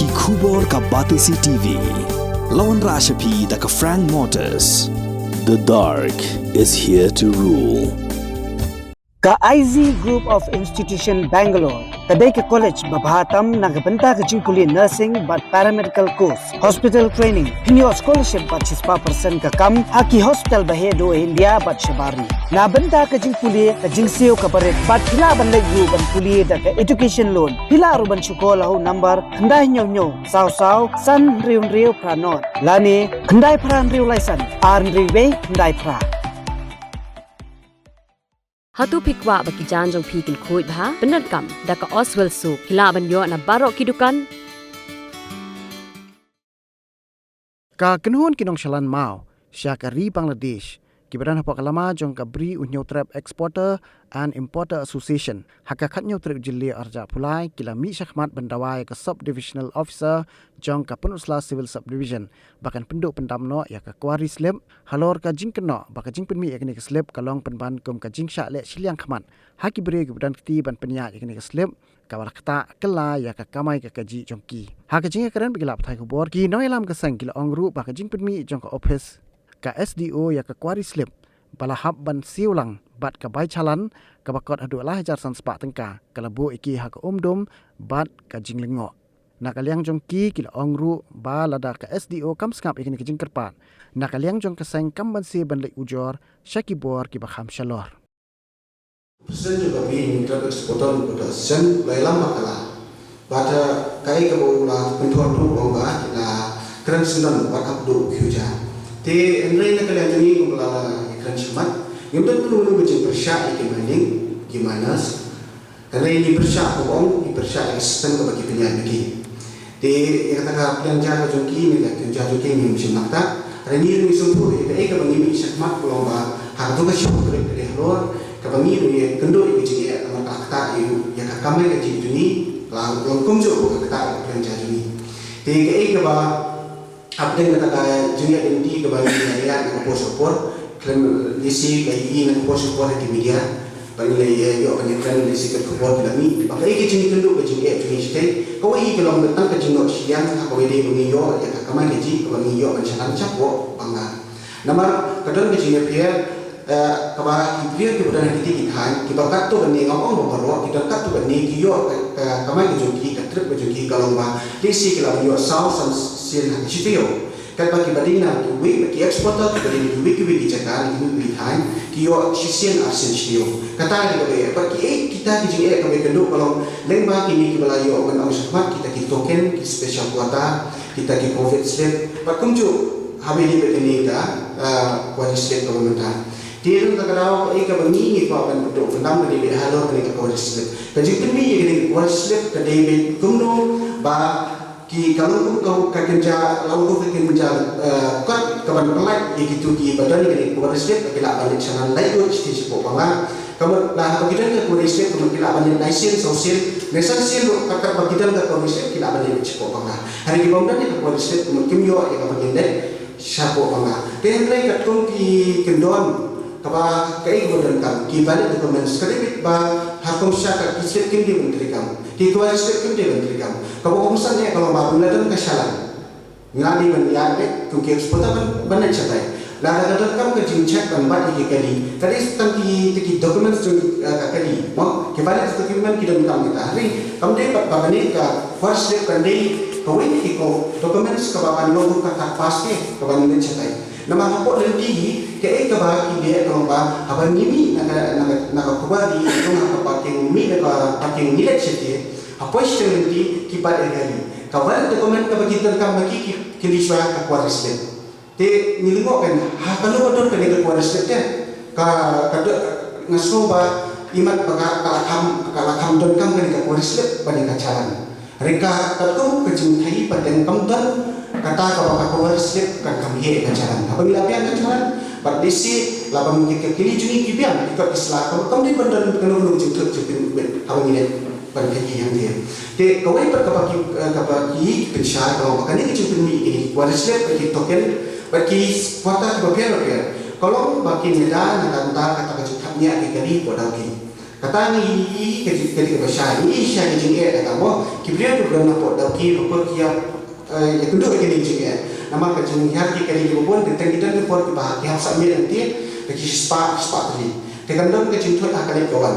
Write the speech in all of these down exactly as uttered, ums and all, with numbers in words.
Ki khubor ka Batesi T V. La wanrah sha phi da ka Frank Motors. The dark is here to rule. Ka I Z Group of Institution Bangalore ka dei ka college ba bha tam na ka bynta ka jingpule nursing bad paramedical course, hospital training, pynïoh scholarship bad shispah percent ka kam ha ki hospital ba heh duh India bad shabar ri. Na bynta ka jingpule, ka jingsiew kaba rit bad phi lah ban leit ruh ban pule da ka education loan. Phi lah ruh ban shu call ha u number khyndai hynñiew hynñiew saw saw san hynriew hynriew phra nod lane khyndai phra hynriew lai san ar hynriew wei khyndai phra. Hato phi kwah ba ki jaiñ jong phi kin khuid bha? Pyndonkam da ka Oswell Soap, phi lah ban ïoh na baroh ki dukan. Ka kynhun ki nongshakri maw sha ka ri Bangladesh, kiba don hapoh ka lama jong ka Bri u Hynñiewtrep Exporter and Importer Association, ha ka khathynñiew tarik u Jylliew arhajar arphew lai, ki la mih shakhmat ban dawa ïa ka Sub Divisional Officer jong ka Pynursla Civil Subdivision ba kan pynduh pyndam noh ïa ka quarry slip, halor ka jingkynnoh ba ka jingpynmih ïa kane ka slip ka long pynban kum ka jingshah leh shiliang khmat ha ki briew kiba don kti ban pynïaid ïa kane ka slip, kaba la ktah kylla ïa ka kamai ka kajih jong ki. Ha ka jingïakren bad ki lad pathai khubor, ki nongïalam ka seng ki la ong ruh ba ka jingpynmih jong ka ophis ka S D O ïa ka quarry slip ba la hap ban siew lang bad ka bai challan kaba kot haduh lai hajar san spah tyngka, ka la buh ïa ki ha ka umdum bad ka jinglyngngoh. Na ka liang jong ki, ki la ong ruh ba lada ka S D O kam sngap ïa kane ka jingkyrpad, na ka liang jong ka seng kam banse ban leit ujor sha ki bor kiba kham shalor. President jong ka Bri Hynñiewtrep Exporter and Importer Association u la ïalam bakla, bad kaei kaba u la pynthor ruh u ong ba ki la kren syndon bad ap duh u khiew ja. Te hynrei na ka liang jong ngi kumba la ïakren shakhmat, ngim don kano kano ka jingpyrshah ïa ki mining, ki miners. Hynrei ngi pyrshah, kumba ong, ngi pyrshah ïa ka system kaba ki pynïaid ma ki. Te ïa kata ka pynïaid ja ka jong ki ne ka khiew ja jong ki ngim shym la ktah. Hynrei ngi ruh ngi sngewthuh ïa kaei kaba ngi mih shakhmat, ka long ba ha kato ka shiphew tarik ka dei halor kaba ngi ruh ngi ïakynduh ïa ka jingeh namar ka la ktah ïa u, ïa ka kamai kajih jong ngi, ka la long kumjuh ruh ka ktah ïa ka pynïaid ja jong ngi. Te kaei kaba hapdeng kata ka jingïaid lynti kaba ngi la ïaid na ka por sha ka por, khlem lehse la ïohi na ka por sha ka por ha ki media, ba ngi la ïoh ban ïakren lehse ka khubor ki la mih ba kaei ka jingïakynduh ka jingeh jong ngi shatei. Kawei ka long tang ka jingnoh shiliang ha kaba ïadei ba ngi ïoh ïa ka kamai kajih kaba ngi ïoh ban shalan shapoh Bangla. Namar ka don ka jingïapher, eh, kaba ki briew kiba don ha kitei ki thaiñ kiba katto katne, ngam ong ba baroh, ki don katto katne ki ïoh ka, ka kamai ka jong ki, ka trep ka jong ki ka long ba lehse ki lah ban ïoh saw san sien ha ka shi taïew. Katba kiba dei na kiwei ki exporter, kiba dei na kiwei kiwei ki jaka, na kiwei kiwei ki thaiñ, ki ïoh shisien arsien shi taïew. Kata ka dei kaba ïa, bad kiei kita ki jingeh kaba ïakynduh ka long lyngba kine kiba la ïoh ban ong shakhmat, kita ki token, ki special quota, kita ki coveted slip, bad kumjuh haba ïadei bad kane ka, ah, quarry slip kaba mynta. Te ruh kata ka daw, kaei kaba ngi ngi kwah ban pynduh pyndam ka dei beit halor kane ka quarry slip. Ka jingpynmih ïa kane ka quarry slip ka dei beit kumno ba ki, ka long kum ka, ka kynja, la long kum ka kynja, eh, kot kaban pynlait ïa kito kiba don ïa kane ka quarry slip, ba ki lah ban leit shalan laitluid shatei shapoh Bangla. Ka mut lada haba ki don ka quarry slip, ka mut ki lah ban leit lai sien, saw sien, ne san sien ruh, kat kat ba ki don ka quarry slip ki lah ban leit shapoh Bangla. Hynrei ki bym don ïa ka quarry slip, ka mut kim ïoh ïa kaba kin leit shapoh Bangla. Te hynrei katkum ki kyndon kaba, kaei kaba donkam, ki valid documents, ka dei beit ba ha kum sha ka, ki slip kim dei ban treikam, ki quarry slip kim dei ban treikam. Kaba kongsan eh ka long ba, ba la don ka shalan, ngi la dei ban ïaid beit kum ki exporter ban, ban leit shatai. Lada ka donkam ka jingcheck ban bat ïa ki kali, ka dei tang ki, ki documents jong, eh, ka kali, mo, ki valid document ki donkam kita. Hynrei kam dei pat ba kane ka quarry slip kan dei kawei na ki documents kaba kan long kum ka card pass te, kaban leit shatai. Namar hapoh lynti hi, kaei kaba ki leh ka long ba, haba ngi mih na ka, na ka, na ka quarry, jong ha ka parking, mih na ka parking, ngi leit shatai, ha poi shatei lynti, ki bat ïa ka kali. Ka valid document kaba ki donkam ma ki, ki, ki leit shuwa ka quarry slip. Te ngi lyngngoh kan, ha kano ka dur kane ka quarry slip te. Ka, ka dur, nga sngew ba imat ba ka, ka la kham, ka la kham donkam kane ka quarry slip bad kane ka challan. Hynrei ka, katkum ka jingtharai pateng kam don kata kaba ka quarry slip kan kham heh ka challan. Haba ngi la biang ka challan, bad lehse lada ngi, ki kali jong ngi ki biang, ki kot ki sla, kam, kam dei ban don kano kano jingtlot jingpynbit haba ngi leit ban kali hangtei. Te kawei pat kaba ki, eh, kaba ki pynshai ka long ba kane ka jingpynmih ïa ki quarry slip bad ki token bad ki quota kiba pher bapher, ka long ba kin ïada na ka bynta kata ka jingthapniah ki kali hapoh Dawki. Kata ngi i ka jing ka dei kaba shai, ngi i shai ka jingeh kata mo. Ki briew ki briew na pdeng ki ba pur ki ïa, eh, ïa kynduh ïa kine ki jingeh. Namar ka jinghiar ki ka dei kiba bun, teng ki don ki pur kiba ki hap submit lynti, ba ki spah, spah tylli. Te kan don ka jingthoh ha ka leit ka wan.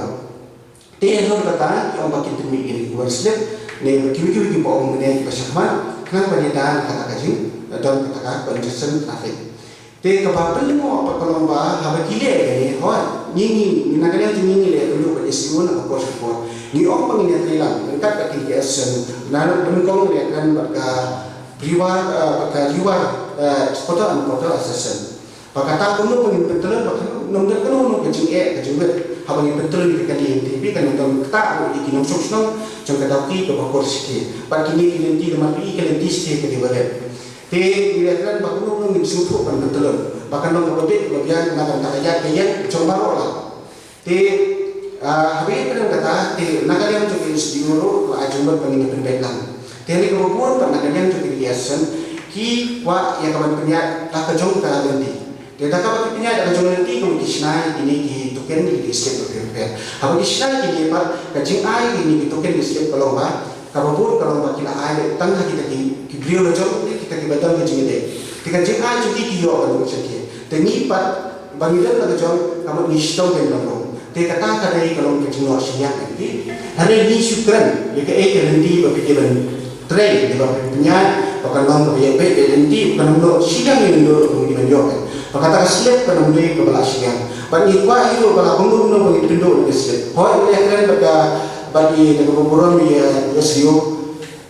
Te halor kata ki ong ba kin pynmih ïa ki wage slip, ne ba kiwei kiwei kiba ong mynne kiba shakhmat, khnang ban ïada na kata ka jing, don kata ka congestion traffic. Te kaba pynlyngngoh pat ka long ba haba ki leh kane, hooid, ngi ngi, na ka liang jong ngi ngi leh kynduh bad S D O na ka por sha ka por. Ngi ong ba ngin ïatreilang ryngkat bad ki D S, na ka nyngkong ngi ïakren bad ka Riwar, eh, bad ka Riwar, eh, Supporter and Porter Association. Ba kata kumno ba ngin pyntyllun, ba kumno, ym don kano kano ka jingeh ka jingwit haba ngin pyntyllun ïa ka lynti, phi, kan don kata ruh ïa ki nongshong shnong jong ka Dawki kaba kur sha ki. Bad kine ki lynti, namar phi i ka lynti sha ka dei ba rit. Te ngi ïakren ba kumno kumno ngin sngewthuh ban pyntyllun ba kan long kaba bit kaba biang na ka bynta ka ïaid ka ïeng jong baroh lad. Te, ah, haba ïakren kata, te na ka liang jong ka S D O ruh la ai jingmut ba ngin ïa pynbeit lang. Te hynrei kaba bun pat na ka liang jong ka D S ki kwah ïa ka ban pynïaid la ka jong ka lynti. Te da kaba ki pynïaid la ka jong ka lynti, ka mut ki shna ïa kine ki token ki slip bapher bapher. Haba ki shna ïa kine pat, ka jingai ïa kine ki token ki slip ka long ba kaba bun ka long ba ki la ai leh tang ha kita ki, ki briew la jong, kita kiba don ka jingïadei. Te ka jingai jong ki ki ïoh ban lut sha ki. Te ngi pat ba ngi don la ka jong, ka mut ngi shitom ban long. Te kata ka dei ka long ka jingnoh shiliang ïa ki. Hynrei ngi shu kren ïa kaei ka lynti ba phi dei ban trei, dei ban pynïaid, ba kan long kaba ïa beit ïa lynti, ba kan long shiliang ïa lynti ba ngi ban ïoh. Ba kata ka slip kan long dei kaba la shiliang. Ba ngi kwah ïa ba la kumno kumno ba ngi pynduh ïa ka slip. Hooid, ngi ïakren bad ka, bad ïa ka burom ïa, ïa S D O.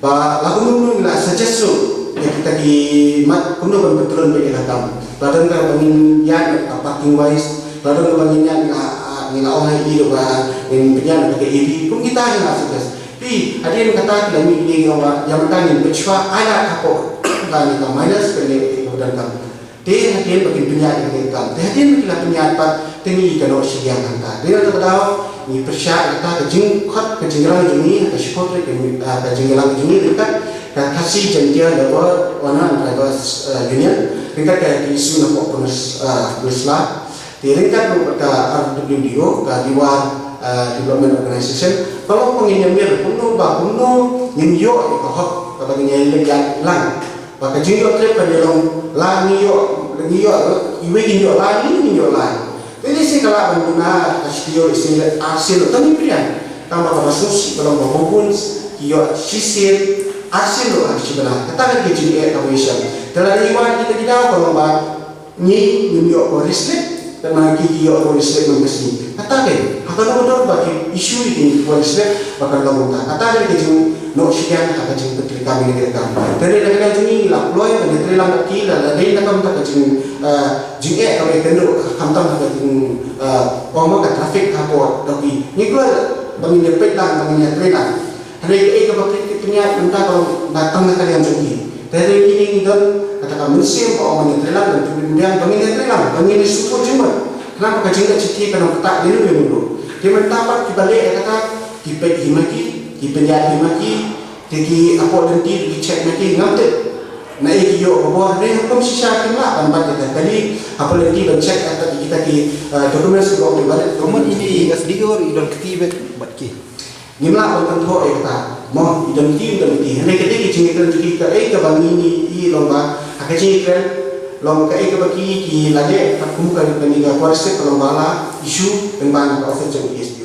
Ba la kumno kumno ngi la suggest ruh ïa kita ki mat kumno ban pyntyllun beit ïa ka kam. La don kaba ngin ïaid ka parking wise, la don kaba ngin ïaid, ngi la, ah, ngi la ong ha i ruh ba ngin pynïaid ka A B, kum kita ngi la suggest. Phi, hadien kata ki la mih kine, ngi ong ba ïa mynta ngin pynshwa ai lad hapoh kane ka minus kane ka ba donkam. Te hadien ba kin pynïaid ïa kane ka kam, te hadien ba kin la pynïaid pat, te ngi ïa kynnoh shiliang hangta. Te na kata ka daw ngi pyrshah ïa kata ka jingkhot ka jingïalang jong ngi, ka shipor ka jing, ah, ka jingïalang jong ngi ryngkat ka Khasi Jaintia Labour Owner and Drivers, ah, Union, ryngkat ka K S U na pdeng Pnis-, ah, Pnisla. Te ryngkat ruh bad ka R W D O, ka Riwar, ah, Development Organization, ka long ba ngin ïa mir kumno ba kumno ngin ïoh ïa ka hok kaba ngin ïa leh ïa lang. Ba ka jingïoh trep kan ïa long la ngi ïoh, ngi ïoh, iwei kin ïoh lai, ngi kin ïoh lai. Te lehse ka lah ban duna ka shi taïew, lehse arsien, tang ïa pyrshah. Tang ba kaba sngewsih ka long ba bun ki ïoh shisien, arsien ruh ha shi bnai. Kata ka dei ka jingeh kaba ïashem. Te lada ngi wan kita ki daw ka long ba ngi ngim ïoh ka wage slip, te ma ki ki ïoh ka wage slip man ka sngi. Kata ka dei, ha kano ka dor ba ki issue ïa ki wage slip ba kan long kumta. Kata ka dei ka jingnoh shiliang ha ka jingpyntreikam ïa ka kam. Te lada ka jong ngi la kloi ban ïatreilang bad ki, la, la dei na ka bynta ka jing, eh, jingeh kaba ïakynduh, khamtam ha ka jing, eh, ong ma ka traffic hapoh Dawki. Ngi kloi ba ngin ïa peit lang, ba ngin ïatreilang. Hynrei kaei kaba phi, phi pynïaid mynta ka long na tang na ka liang jong ki. Te hynrei ngi, ngi don kata ka mynsiem ba ong ban ïatreilang, ban pynbiang, ba ngin ïatreilang, ba ngin ïa sngewthuh jingmut. Khnang ba ka jingleit shithi kan ym ktah ïano ïano ruh. Te mynta pat kiba leh ïa kata, ki peit hi ma ki, ki pynïaid hi ma ki, te ki hapoh lynti ki check ma ki, ngam tip na ei ki ïoh ka bor, hynrei ha kum shisha kim lah ban bat ïa ka kali hapoh lynti ban check ïa kita ki, eh, documents kiba ong ki valid. Ka mut ine i S D O ruh i don kti bad, bad ki. Ngim lah ban kynthoh ïa kata. Mo, i don kti, i don kti. Hynrei ka dei ka jingïakren jong ki, kaei kaba ngi ngi i long ba ha ka jingïakren long kaei kaba ki ki la leh, kat kum ka, kane ka forest ka long ba la issue pynban ha ka office jong i S D O.